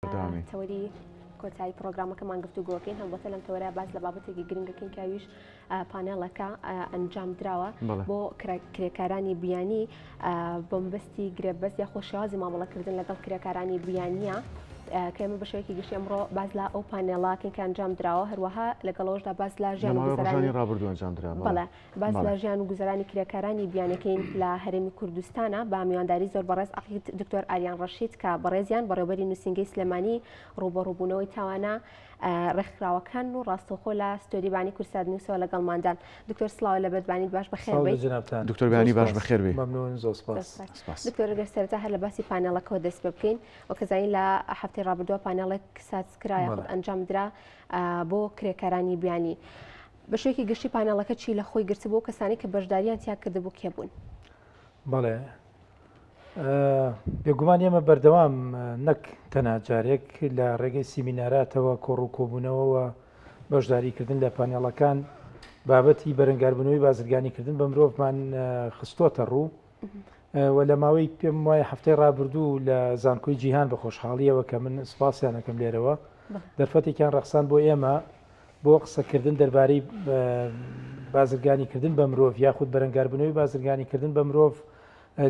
بەردەوامی. تەوەری کۆتایی پرۆگرامەکەمان گفتوگۆکەین هەڵبەتە لەم تەوەرە باس لە بابەتێکی گرنگەکەین کە ئەویش پانێڵەکە ئەنجام دراوە بۆ کرێکارانی بیانی بۆ مەبەستی گرێبەست یاخۆ شێوازی مامەڵەکردن لەگەڵ کرێکارانی بیانیە کە ئێمە بە شێوەیەکی گشتی ئەمڕۆ باس لە ئەو پانێڵاکەین کە ئەنجام دراوە هەروەها لەگەڵەوەشدا باس لە ژیان و گوزەرانی ڕابردوو ئەنجام درا بەڵێ باس لە ژیان و گوزەرانی کرێکارانی بیانەکەین لە هەرێمی کوردستانە بە میوانداری زۆر بەڕێز عەقید دکتۆر ئاریان ڕەشید کە بەڕێزیان بەڕێوبەری نووسینگەی سلێمانی ڕووبەڕووبوونەوەی تاوانە ڕێکخراوەکان و ڕاستەوخۆ لە ستۆدی بانی کوردسات نیوسەوە لەگەڵماندان. دکتۆر سڵاو لە بەربانیت باش بەخێر بێیت. دکتۆر بەیانی باش بەخێر بێی. مەمنون زۆر سپاس. دکتۆر گەر سەرەتا هەر لە باسی پانێڵەکەوە دەست پێ بکەین وەک زانین لە هەفتەی ڕابردووە پانێڵێک ساز کرا یاخود ئەنجام درا بۆ کرێکارانی بیانی. بە شێوەیەکی گشتی پانێڵەکە چی لە خۆی گرتبوو و کەسانی کە بەشداریان تیا کردبوو کێ بوون؟ بەڵێ بێگومان ئێمە بەردەوام نەک تەنها جارێک لە ڕێگەی سیمیناراتەوە کۆڕ و کۆبوونەوەوە بەشداریکردن لە پانێڵەکان بابەتی بەرەنگاربوونەوەی بازرگانیکردن بە مرۆڤمان خستۆتە ڕوو و لە ماوەی پێم وایە هەفتەی ڕابردوو لە زانکۆی جیهان بە خۆشحاڵیەوە کە من سپاسیانەکەم لێرەوە دەرفەتێکیان ڕەخسان بۆ ئێمە بۆ قسەکردن دەربارەی بازرگانیکردن بە مرۆڤ یاخود بەرەنگاربوونەوەی بازرگانیکردن بە مرۆڤ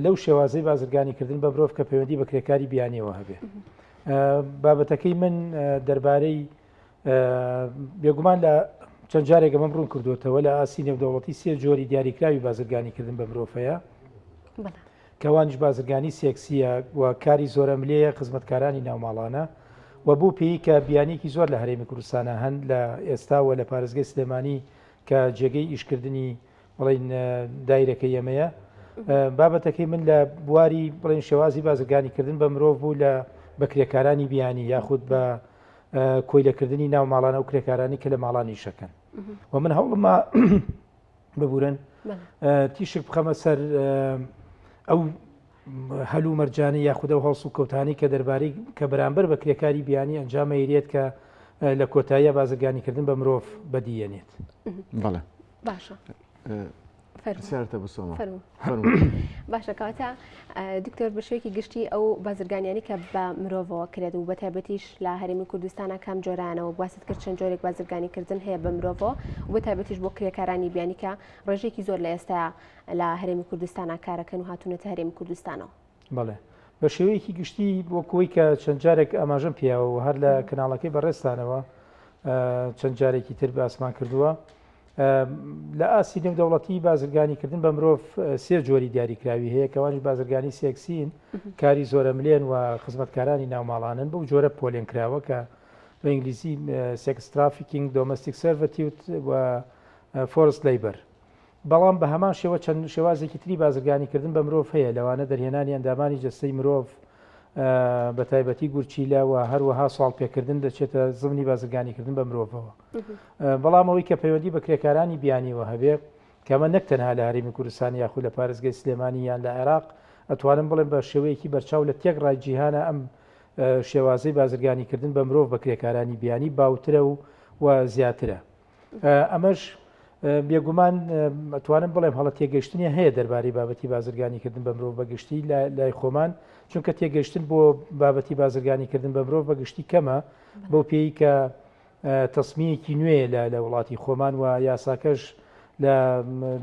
لەو شێوازەی بازرگانیکردن بە مرۆڤ کە پەیوەندی بە کرێکاری بیانیەوە هەبێ. بابەتەکەی من دەربارەی بێگومان لە چەند جارێک ئەمەم ڕوون کردوێتەوە لە ئاستی نێودەوڵەتی سێ جۆری دیاریکراوی بازرگانیکردن بە مرۆڤ هەیە. کەوانیش بازرگانی سێکسییە و کاری زۆرەملێیە خزمەتکارانی ناوماڵانە و بەو پێیەی کە بیانییەکی زۆر لە هەرێمی کوردستانا هەن لە ئێستا و لە پارێزگای سلێمانی کە جێگەی ئیشکردنی بڵێین دایرەکەی ئێمەیە بابەتەکەی من لە بواری بڵێن شێوازی بازرگانیکردن بە مرۆڤ بوو لە بە کرێکارانی بیانی یاخود بە کۆیلەکردنی ناو ماڵانە و کرێکارانی کە لە ماڵان ئیشەکەن و من هەوڵما ببورن تیشک بخەمە سەر ئەو هەلو مەرجانە یاخود ئەو هەڵس و کەوتانی کە دەربارەی کە بەرامبەر بە کرێکاری بیانی ئەنجامەیرێت کە لە کۆتاییە بازرگانیکردن بە مرۆڤ بەدیەنێت. بەڵێ باشە پرسیارتە بسۆمە باشە کەواتە دکتۆر بە شێوەیەکی گشتی ئەو بازرگانیانی کە بە مرۆڤەوە کرێت و بە تایبەتیش لە هەرێمی کوردستانە کام جۆرانەوە باست کرد چەند جۆرێک بازرگانی کردن هەیە بە مرۆڤەوە و بە تایبەتیش بۆ کرێکارانی بیانی کە ڕێژێکی زۆر لە ئێستا لە هەرێمی کوردستانە کارەکەن و هاتوونەتە هەرێمی کوردستانەوە. بەڵێ بە شێوەیەکی گشتی وەکوی کە چەند جارێک ئاماژەم پیاوە و هەر لە کەناڵەکەی بەڕێزتانەوە چەند جارێکی تر باسمان کردووە لە ئاستی نێودەوڵەتی بازرگانیکردن بە مرۆڤ سێ جۆری دیاریکراوی هەیە کەوانیش بازرگانی سێکسین، کاری زۆرەملێن و خزمەتکارانی ناوماڵانن بەو جۆرە پۆلێن کراوە کە بە ئینگلیزی sex trafficking، domestic servitude و forced labor. بەڵام بە هەمان شێوە چەند شێوازێکی تری بازرگانیکردن بە مرۆڤ هەیە لەوانە دەرهێنانی ئەندامانی جەستەی مرۆڤ بە تایبەتی گورچیلە و هەروەها سواڵپێکردن دەچێتە زمنی بازرگانیکردن بە مرۆڤەوە. بەڵام ئەوەی کە پەیوەندی بە کرێکارانی بیانیەوە هەبێ کە ئەمە نەک تەنها لە هەرێمی کوردستان یاخود لە پارێزگای سلێمانی یان لە عێراق ئەتوانم بڵێم بە شێوەیەکی بەرچاو لە تێکڕای جیهانە ئەم شێوازەی بازرگانیکردن بە مرۆڤ بە کرێکارانی بیانی باوترە و و زیاترە ئەمەش بێگومان ئەتوانم بڵێم هەڵە تێگەیشتنی هەیە دەربارەی بابەتی بازرگانیکردن بە مرۆڤ بەگشتی لای خۆمان چونکە تێگەیشتن بۆ بابەتی بازرگانیکردن بە مرۆڤ بەگشتی کەمە بەو پێی کە تەسمیەکی نوێیە لە لە وڵاتی خۆمان و یاساکەش لە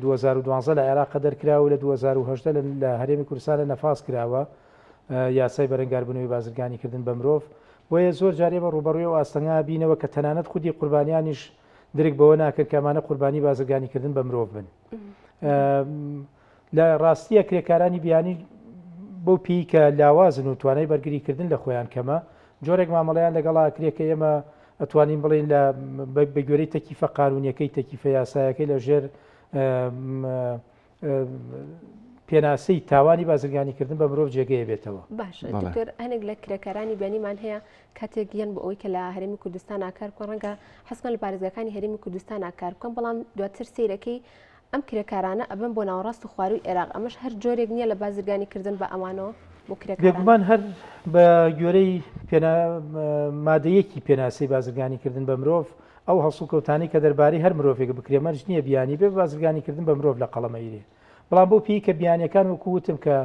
2012 لە عێراق دەرکرا و لە 2018 لە هەرێمی کوردستان لە نەفاس کراوە یاسای بەرەنگاربوونەوەی بازرگانیکردن بە مرۆڤ بۆیە زۆر جار ئێمە ڕووبەڕووی ئەو ئاستەنگە بینەوە کە تەنانەت خودی قوربانیانیش درک بەوە ناکەن کە ئەمانە قوربانی بازرگانیکردن بە مرۆڤ بن. لە ڕاستییا کرێکارانی بیانی بەو پێی کە لاوازن و توانای بەرگریکردن لە خۆیان کەمە، جۆرێک مامەڵەیان لەگەڵا ئەکرێ کە ئێمە ئەتوانین بڵێین لە بە گوێرەی تەکیفە قانوونیەکەی، تەکیفە یاسایەکەی لە ژێر پێناسەی تاوانی بازرگانیکردن بە مرۆڤ جێگەیە بێتەوە. باشە دکتۆر هەنێک لە کرێکارانی بیانیمان هەیە کاتێک یەن بۆ ئەوەی کە لە هەرێمی کوردستان کار بکەن ڕەنگە حەزکەن لە پارێزگاکانی هەرێمی کوردستان کار بکەن بەڵام دواتر سەیرەکەی ئەم کرێکارانە ئەبەن بۆ ناوەڕاست و خوارووی عێراق، ئەمەش هەر جۆرێک نییە لە بازرگانی کردن بە ئەوانەوە بۆ کرێکاران؟ بێگومان هەر بە گوێرەی پێنا مادە یەکی پێناسەی بازرگانی کردن بە مرۆڤ، ئەو هەڵسوکەوتانەی کە دەربارەی هەر مرۆڤێک بکرێ مەرج نییە بیانی بێ بە بازرگانی کردن بە مرۆڤ لە قەڵەم ئەیرێ. بەڵام بەو پێی کە بیانیەکان وەکو وتم کە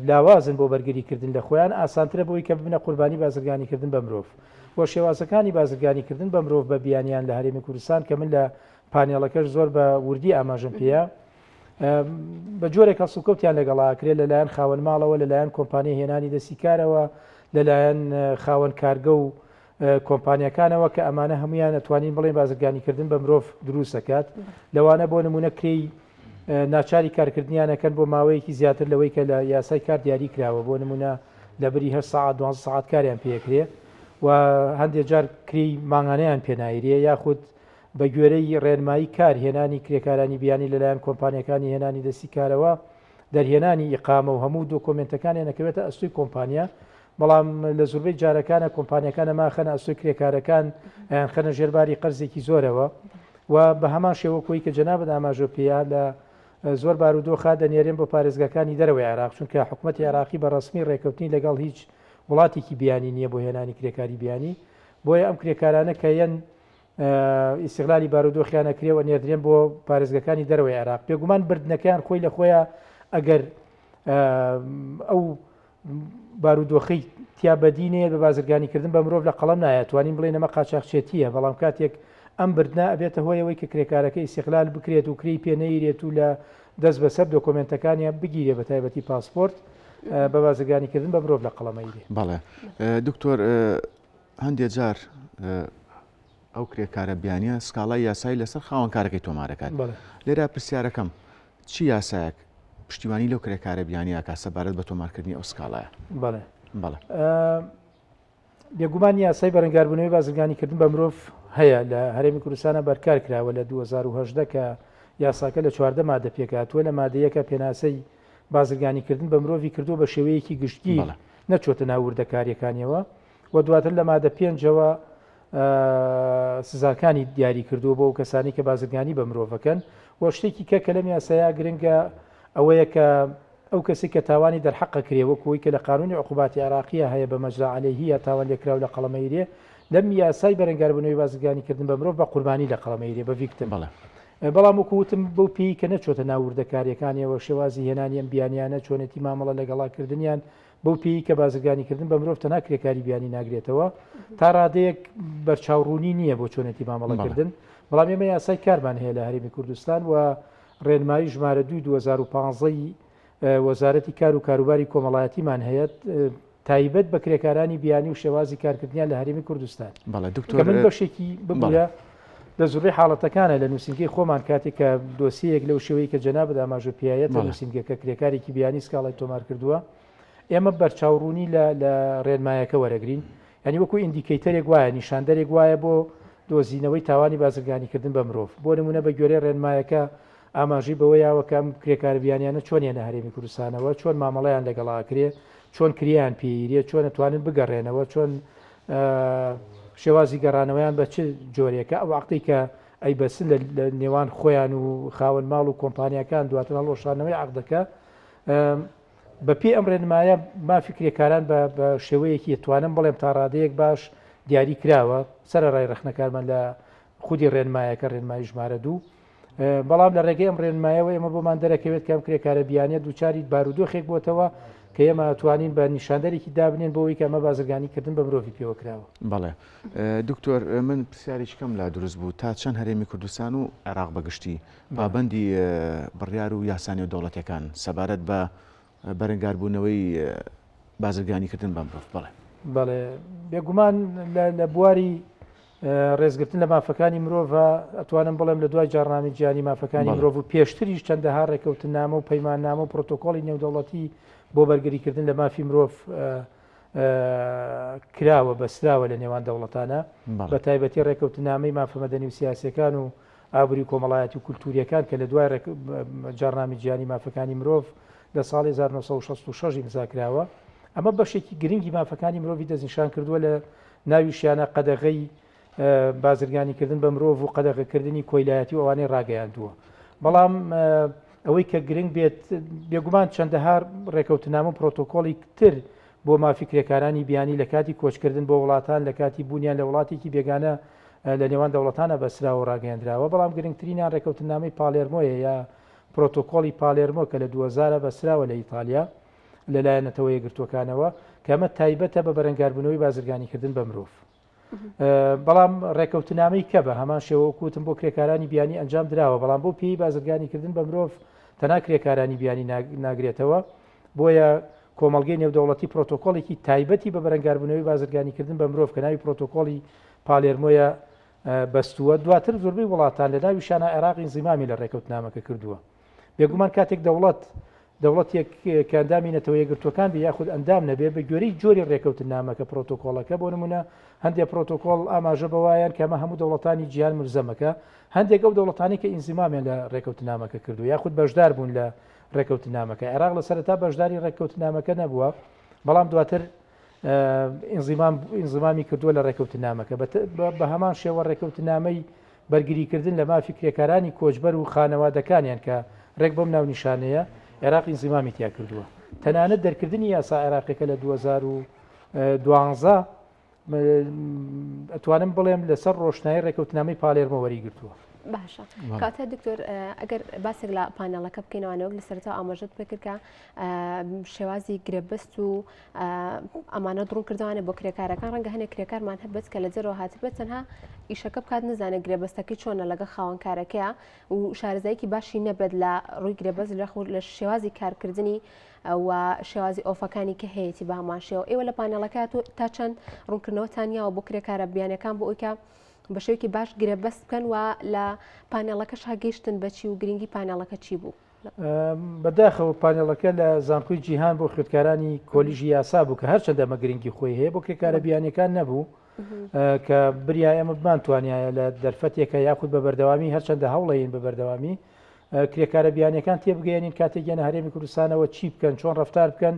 لاوازن بۆ بەرگریکردن لە خۆیان، ئاسانترە بۆی کە ببنە قوربانی بازرگانیکردن بە مرۆڤ و شێوازەکانی بازرگانیکردن بە مرۆڤ بە بیانیان لە هەرێمی کوردستان کە من لە پانێڵەکەش زۆر بە وردی ئاماژەم پێیە بە جۆرێک هەڵسوکەوتیان لەگەڵا ئەکرێت لەلایەن خاوەن ماڵەوە، لەلایەن کۆمپانیای هێنانی دەستی کارەوە، لەلایەن خاوەن کارگە و کۆمپانیاکانەوە کە ئەمانە هەمویان ئەتوانین بڵێن بازرگانیکردن بە مرۆڤ دروست ئەکات. لەوانە بۆ نمونە کرێی ناچاری کارکردنیان ئەکەن بۆ ماوەیەکی زیاتر لەوەی کە لە یاسای کار دیاری کراوە، بۆ نمونە لە بری 8 سەعات 12 سەعات کاریان پێکرێ و هەندێک جار کرێی مانگانەیان پێنایرێ، یاخود بە گوێرەی ڕێنمایی کار هێنانی کرێکارانی بیانی لەلایەن کۆمپانیاکانی هێنانی دەستی کارەوە دەرهێنانی ئیقامە و هەموو دۆکۆمێنتەکانیان ئەکەوێتە ئەستۆی کۆمپانیا، بەڵام لە زۆربەی جارەکانە کۆمپانیاکان ئەمە ئەخەنە ئەستۆی کرێکارەکان، ئەیانخەنە ژێر باری قەرزێکی زۆرەوە و بە هەمان شێوە کۆی کە جەنابت ئاماژە پێیا لە زۆر بارودۆخا دەنێرێن بۆ پارێزگاکانی دەرەوەی عێراق، چونکە حکومەتی عێراقی بە ڕەسمی ڕێکەوتنی لەگەڵ هیچ وڵاتێکی بیانی نییە بۆ هێنانی کرێکاری بیانی، بۆیە ئەم کرێکارانە کە یەن ئیستغلالی بارودۆخیان ئەکرێ و ئەنێردرێن بۆ پارێزگەکانی دەرەوەی عێراق. بێگومان بردنەکەیان خۆی لە خۆیان ئەگەر ئەو بارودۆخەی تیا بەدی نەیەت بە بازرگانیکردن بە مرۆڤ لە قەڵەم نایە، توانین بڵێین ئەمە قاچاخچێتییە، بەڵام کاتێک ئەم بردنە ئەبێتە هۆی ئەوەی کە کرێکارەکە ئیستغلال بکرێت و کرێی پێ نەیرێت و لە دەست بەسەر دۆکۆمێنتەکانیا بگیرێ بە تایبەتی پاسپۆرت بە بازرگانیکردن بە مرۆڤ لە قەڵەم ئەیرێ. بەڵێ دکتۆر هەندێ جار ئەو کرێکارە بیانیە سکاڵای یاسایی لەسەر خاوەنکارەکەی تۆمارەکات لێرە پرسیارەکەم چی یاسایەک پشتیوانی لەو کرێکارە بیانیاکە سەبارەت بە تۆمارکردنی ئەو سکاڵایە؟ بەڵێ بەڵێ بێگومان یاسای بەرەنگاربوونەوەی بازرگانیکردن بە مرۆڤ هەیە لە هەرێمی کوردستانە بەرکار کراوە لە 2010 کە یاساکە لە 14 مادە پێکهاتووە لە مادەیەکە پێناسەی بازرگانیکردن بە مرۆڤی کردووە بە شێوەیەکی گشتگیر نەچۆتە ناو وردەکاریەکانیەوە و دواتر لە مادە پێنجەوە سزاکانی دیاری کردووە بۆ ئەو کەسانی کە بازرگانی بە مرۆڤەکەن و شتێکی کە کە لەم یاسایە گرنگە ئەوەیە کە ئەو کەسی کە تاوانی دەرحەقە کرێ وەکو ئەوەی کە لە قانونی عقوباتی عێراقیە هەیە بە مەجرا عەلەیهی یا تاوان لێکراو لە قەڵەمەیرێ لەم یاسای بەرەنگاربوونەوەی بازرگانیکردن بە مرۆڤ بە قوربانی لە قەڵەمەیرێ بە victim. بەڵێ. بەڵام وەکو وتم بەو پێی کە نەچۆتە ناو وردەکاریەکانیەوە شێوازی هێنانی ئەم بیانیانە چۆنێتی مامەڵە لەگەڵا کردنیان بەو پێیەی کە بازرگانیکردن بە مرۆڤ تەنها کرێکاری بیانی ناگرێتەوە، تا ڕادەیەک بەرچاوڕوونی نییە بۆ چۆنێتی مامەڵەکردن، بەڵام ئێمە یاسای کارمان هەیە لە هەرێمی کوردستان و ڕێنمایی ژمارە دووی 2015 ی وەزارەتی کار و کاروباری کۆمەڵایەتیمان هەیە تایبەت بە کرێکارانی بیانی و شێوازی کارکردنیان لە هەرێمی کوردستان. بەڵێ دکتۆر کە من بەشێکی ببورە لە زۆربەی حاڵەتەکانە لە نووسینگەی خۆمان کاتێک کە دۆسیەیەک لەو شێوەی کە جەنابت ئاماژە پێیەتە نووسینگەکە کرێکارێکی بیانی سکاڵای تۆمار کردووە ئێمە بەرچاوڕوونی لە لە ڕێنمایەکە وەرەگرین یعنی وەکو indicator ێک وایە نیشاندەرێک وایە بۆ دۆزینەوەی تاوانی بازرگانیکردن بە مرۆڤ بۆ نمونە بە گوێرەی ڕێنمایەکە ئاماژەی بەوە یاوە کە ئەم کرێکارە بیانیانە چۆن یەنە هەرێمی کوردستانەوە چۆن مامەڵەیان لەگەڵا ئەکرێ چۆن کریان پێیرێ چۆن ئەتوانن بگەڕێنەوە چۆن شێوازی گەڕانەوەیان بە چ جۆرێکە، ئەو عەقدەی کە ئەیبەستن لە نێوان خۆیان و خاوەن ماڵ و کۆمپانیاکان دواتر هەڵوەشاندنەوەی عەقدەکە بە پێی ئەم ڕێنمایە مافی کرێکاران بە شێوەیەکی توانم بڵێم تا ڕادەیەک باش دیاری کراوە سەرەڕای ڕەخنەکارمان لە خودی ڕێنمایەکە ڕێنمایی ژمارە دوو بەڵام لە ڕێگەی ئەم ڕێنمایەوە ئێمە بۆمان دەرەکەوێت کە ئەم کرێکارە بیانیە دووچاری بارودۆخێک بۆتەوە کە ئێمە توانین بە نیشاندەرێکی دابنێن بۆ ئەوەی کە ئەمە بازرگانی کردن بە مرۆڤی پێوە کراوە. بەڵێ دکتۆر من پرسیارێکی کەم لا دروست بوو تا چەند هەرێمی کوردستان و عێراق بە گشتی پابەندی بڕیار و یاسا نێودەوڵەتیەکان سەبارەت بە بەرەنگاربوونەوەی بازرگانیکردن بە مرۆڤ؟ بەڵێ. بەڵێ بێگومان لە بواری ڕێزگرتن لە مافەکانی مرۆڤ ئەتوانم بڵێم لە دوای جاڕنامەی جیهانی مافەکانی مرۆڤ و پێشتریش چەندەها ڕێکەوتنامە و پەیماننامە و پرۆتۆکۆڵی نێودەوڵەتی بۆ بەرگریکردن لە مافی مرۆڤ کراوە بەسراوە لە نێوان دەوڵەتانە بە تایبەتی ڕێکەوتنامەی مافە مەدەنی و سیاسەکان و ئابووری و کۆمەڵایەتی و کولتووریەکان کە لە دوای جاڕنامەی جیهانی مافەکانی مرۆڤ لە ساڵی 1966 ئیمزا کراوە ئەمە بەشێکی گرنگی مافەکانی مرۆڤی دەستنیشان کردووە لە ناویشیانە قەدەغەی بازرگانیکردن بە مرۆڤ و قەدەغەکردنی کۆیلایەتی و ئەوانەی ڕاگەیاندووە. بەڵام ئەوەی کە گرنگ بێت بێگومان چەندەها ڕێکەوتنامە و پرۆتۆکۆڵی تر بۆ مافی کرێکارانی بیانی لە کاتی کۆچکردن بۆ وڵاتان لە کاتی بوونیان لە وڵاتێکی بێگانە لە نێوان دەوڵەتانە بەستراوە و ڕاگەیەندراوە، بەڵام گرنگترینیان ڕێکەوتنامەی پالێرمۆیە یا پرۆتۆکۆڵی پالێرمۆ کە لە 2000 بەستراوە لە ئیتالیا. لەلایەن نەتەوە یەکگرتووەکانەوە کە ئەمە تایبەتە بە بەرەنگاربوونەوەی بازرگانیکردن بە مرۆڤ. بەڵام ڕێکەوتنامەی کە بە هەمان شێوە وەکو وتم بۆ کرێکارانی بیانی ئەنجام دراوە بەڵام بۆ پێی بازرگانیکردن بە مرۆڤ تەنها کرێکارانی بیانی ناگرێتەوە بۆیە کۆمەڵگەی نێودەوڵەتی پرۆتۆکۆڵێکی تایبەتی بە بەرەنگاربوونەوەی بازرگانیکردن بە مرۆڤ کە ناوی پرۆتۆکۆڵی پالێرمۆیە بەستووە دواتر زۆربەی وڵاتان لە ناویشانە عێراق ئینزیمامی لە ڕێکەوتنامەکە کردووە بێگومان کاتێک دەوڵەت دەوڵەتێک کە ئەندامی نەتەوە یەکگرتووەکان بێ یاخود ئەندام نەبێ بە گوێرەی جۆری ڕێکەوتننامەکە پرۆتۆکۆڵەکە بۆ نمونە هەندێک پرۆتۆکۆڵ ئاماژە بەوایان کە ئەمە هەموو دەوڵەتانی جیهان ملزەمەکە هەندێک ئەو دەوڵەتانی کە ئینزیمامیان لە ڕێکەوتنامەکە کردو یاخود بەشدار بوون لە ڕێکەوتنامەکە عێراق لە سەرەتا بەشداری ڕێککەوتنامەکە نەبووە بەڵام دواتر ئینزیمام ئینزیمامی کردووە لە ڕێکەوتنامەکە بە هەمان شێوە ڕێکەوتنامەی بەرگریکردن لە مافی کرێکارانی کۆچبەر و خانەوادەکانیان کە ڕێک بەم ناونیشانەیە عێراق ئینزیمامی تیا کردووە. تەنانەت دەرکردنی یاسا عێراقیەکە لە 2012 ئەتوانم بڵێم لەسەر ڕۆشنایی ڕێکەوتنامەی پالێرمۆ وەریگرتووە. باشە کاتە دکتۆر ئەگەر باسێک لە پانێڵەکە بکەینەوە وەک لە سەرەتا ئاماژەت پێکرد کە شێوازی گرێبەست و ئەمانە ڕوون کردوانە بۆ کرێکارەکان ڕەنگە هەنێک کرێکارمان هەبێت کە لە جەرەوە هاتبێت تەنها ئیشەکە بکات نزانێت گرێبەستەکەی چۆنە لەگەڵ خاوەنکارەکەیە و شارەزایەکی باشی نەبێت لە ڕووی گرێبەست لە خود لە شێوازی کارکردنی و شێوازی ئۆفەکانی کە هەیەی بە هەمان شێوە ئێوە لە پانێڵەکە تا چەند ڕوونکردنەوەتان یاوە بۆ کرێکارە بیانەکان بۆ ئەوی کە بە شێوەیەکی باش گرێبەست بکەن و لە پانێڵەکەش گەیشتن بەچی و گرنگی پانێڵەکە چی بوو؟ بەداخەوە پانێڵەکە لە زانکۆی جیهان بۆ خوێندکارانی کۆلیژی یاسا بوو کە هەرچەندە ئەمە گرنگی خۆی هەیە بۆ کرێکارە بیانیەکان نەبوو کە بریا ئێمە بمانتوانایە لە دەرفەتێکە یاخود بە بەردەوامی هەرچەندە هەوڵەین بە بەردەوامی کرێکارە بیانیەکان تێبگەیەنین کاتێک یەنە هەرێمی کوردستانەوە چی بکەن چۆن ڕفتار بکەن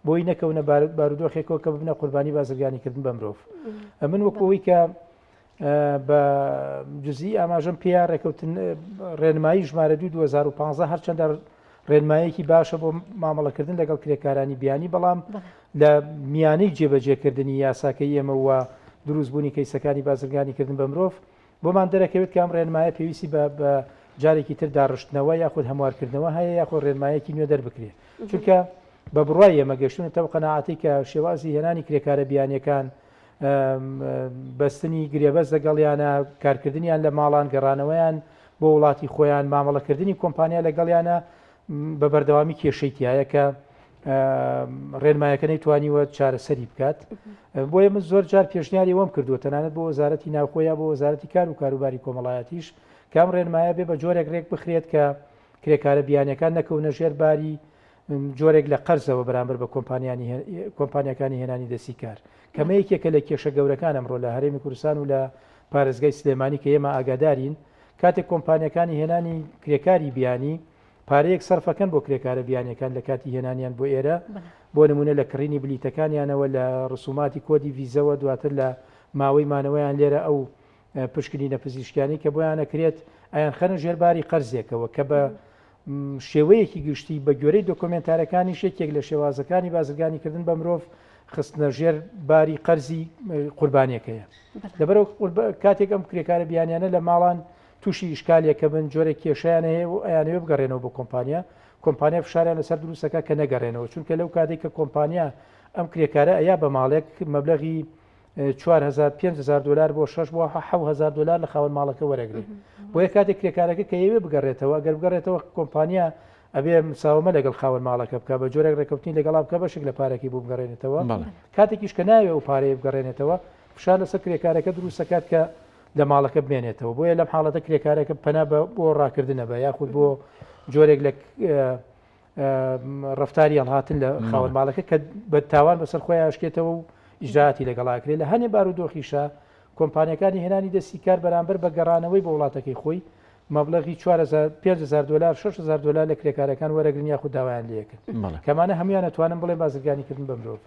بۆی نەکەونە بارودۆخێکەوە کە ببنە قوربانی بازرگانیکردن بە مرۆڤ من وەکەوەی کە بە جزئی ئاماژەم پێیا ڕێکەوتن ڕێنمایی ژمارە 2 2015 هەرچەندە ڕێنمایەکی باشە بۆ مامەڵەکردن لەگەڵ کرێکارانی بیانی بەڵام لە میانەی جێبەجێکردنی یاساکەی ئێمە و دروستبوونی کەیسەکانی بازرگانیکردن بە مرۆڤ بۆمان دەرەکەوێت کە ئەم ڕێنمایە پێویستی بە جارێکی تر داڕشتنەوە یاخود هەموارکردنەوە هەیە یاخود ڕێنمایەکی نوێ دەربکرێت چونکە بە بڕای ئێمە گەشتونەتەوە قەناعەتی کە شێوازی هێنانی کرێکارە بیانیەکان بەستنی گرێبەست لەگەڵیانە، کارکردنیان لە ماڵان، گەڕانەوەیان بۆ وڵاتی خۆیان، مامەڵەکردنی کۆمپانیا لەگەڵیانە بە بەردەوامی کێشەی تایە کە ڕێنمایەکە نەیتوانیوە چارەسەری بکات. بۆیە من زۆر جار پێشنیاری وەم کردووە تەنانەت بۆ وەزارەتی ناوخۆ یا بۆ وەزارەتی کار و کاروباری کۆمەڵایەتیش کام ڕێنمایە بێ بە جۆرێک ڕێک بخرێت کە کرێکارە بیانەکان نەکەونە ژێر باری جۆرێک لە قەرزەوە بەرامبەر بە کۆمپانیاکانی هێنانی دەستی کار کەمە یەکێکە لە کێشە گەورەکان ئەمڕۆ لە هەرێمی کوردستان و لە پارێزگای سلێمانی کە ئێمە ئاگادارین کاتێک کۆمپانیەکانی هێنانی کرێکاری بیانی پارەیەک سەرفەکەن بۆ کرێکارە بیانیەکان لە کاتی هێنانیان بۆ ئێرە بۆ نمونە لە کڕینی بلیتەکانیانەوە لە ڕسوماتی کۆدی ڤیزەوە دواتر لە ماوەی مانەوەیان لێرە ئەو پشکنینە پزیشکیانەی کە بۆیان ئەکرێت ئەیانخەنە ژێر باری قەرزێکەوە کە بە شێوەیەکی گشتی بە گوێرەی دۆکۆمێنتارەکانیش یەکێک لە شێوازەکانی بازرگانیکردن بە مرۆڤ خستنە ژێر باری قەرزی قوربانیەکەیە لەبەرەوە کاتێک ئەم کرێکارە بیانیانە لە ماڵان تووشی ئیشکالێکە بن جۆرێک کێشیان هەیە و ئەیانەوێ بگەڕێنەوە بۆ کۆمپانیا کۆمپانیا فشاریان لەسەر دروستەکە کە نەگەڕێنەوە چونکە لەو کاتێک کە کۆمپانیا ئەم کرێکارە ئەیا بە ماڵێک مەبلەغی 4000 5000 دلار بۆ 6 بۆ 7000 دلار لە خاوەن ماڵەکە وەرەگرێت بۆیە کاتێک کرێکارەکە کە یەوێ بگەڕێتەوە ئەگەر بگەڕێتەوە کۆمپانیا ئەبێ مساومە لەگەڵ خاوەن ماڵەکە بکە بە جۆرێک ڕێککەوتنی لەگەڵا بکە بەشێک لە پارەکەی بۆ بگەڕێنێتەوە کاتێکیش کە ناوێ و پارەیە بگەڕێنێتەوە فشار لەسەر کرێکارەکە دروستەکات کە لە ماڵەکە بمێنێتەوە بۆیە لەم حاڵەتە کرێکارەکە پەنا بۆ ڕاکردنە بە یاخود بۆ جۆرێک لە ڕەفتاری هەڵهاتن لە خاوەن ماڵەکە کە بە تاوان بەسەر خۆی ئاشکێتەوە و ئیجراتی لەگەڵاکرێت لە هەنێ بارودۆخیشە کۆمپانیەکانی هێنانی دەستی کار بەرامبەر بە گەڕانەوەی بۆ وڵاتەکەی خۆی مەبلەغی 4000 دلار 6000 دلار لە کرێکارەکان وەرەگرن یاخود داوایان لێکرد کەمانە هەمویان ئەتوانم بڵێ بازرگانیکردن بە مرۆڤ.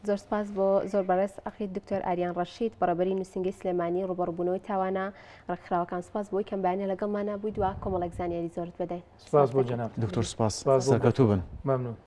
زۆر سپاس بۆ زۆر بەڕێز عەقید دکتۆر ئاریان ڕەشید بەڕێوەبەری نووسینگەی سلێمانی ڕووبەڕووبوونەوەی تاوانە ڕێکخراوەکان سپاس بۆی کەم بەیانە لەگەڵمانە بووی دوا کۆمەڵێک زانیاری زۆرت بەدەین سپاس بۆ جەنابت دکتۆر سپاس سەرکەوتوو بن مەمنون.